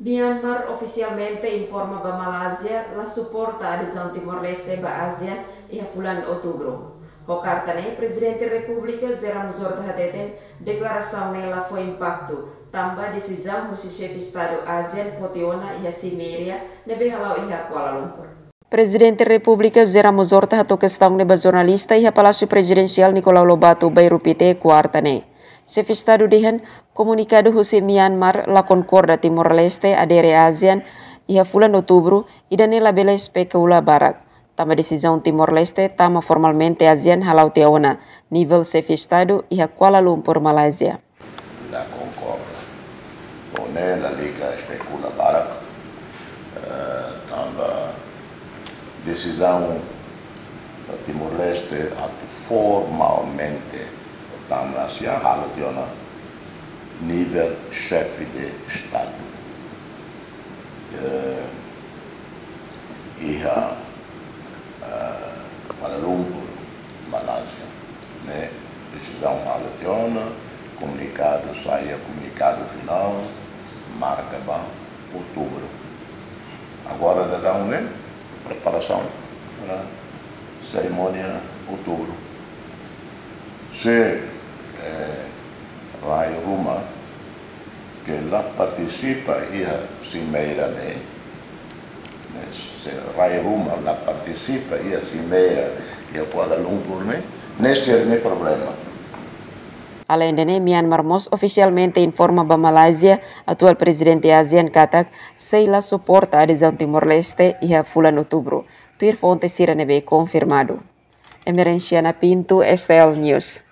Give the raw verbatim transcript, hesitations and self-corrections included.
Myanmar ofisialmente informa ba Malázia la suporta adezaun Timor-Leste ba ASEAN iha fulan Outubru. Ho karta ne'e, Prezidente Repúblika José Ramos Horta hateten, deklarasaun ne'e la fó impaktu, tanba desizaun husi Xefe Estadu ASEAN foti ona iha Simeria ne'ebé hala'o iha Kuala Lumpur. Prezidente Repúblika José Ramos Horta hato'o kestaun ne'e ba jornalista iha Palásiu Prezidensiál Nicolau Lobato, Bairru Pité, kuarta ne'e. Xefe Estadu dehan, komunikadu husi Myanmar la konkorda Timor-Leste adere ASEAN iha fulan Outubru, ida-ne'e labele espekula barak. Tanba desizaun Timor-Leste tama formalmente ASEAN hala'o tiha ona nivel Xefe Estadu iha Kuala Lumpur, Malázia. La konkorda. Ho ne'e lalika espekula barak, eh, tanba desizaun Timor-Leste atu formalmente tama ASEAN halo tiha ona nivel Xefe de Estadu. Eh, iha, eh, Kuala Lumpur, Malázia, ne'e desizaun halo tiha ona, komunikadu sai, komunikadu finál marka ba Outubru. Agora daudaun ne'e preparasaun para serimónia Outubru. Se, eh, rai ruma ke la partisipa iha simeira ne'e, ne'e, se rai ruma la partisipa iha simeira iha Kuala Lumpur ne'e, ne'e sira-nia problema. Aleinde ne'e, Myanmar mós ofisialmente informa ba Malázia atuál prezidente ASEAN katak sei la suporta adezaun Timor-Leste iha fulan Outubru, tuir fonte sira ne'ebé konfirmadu. Emerenciana Pinto, S T L News.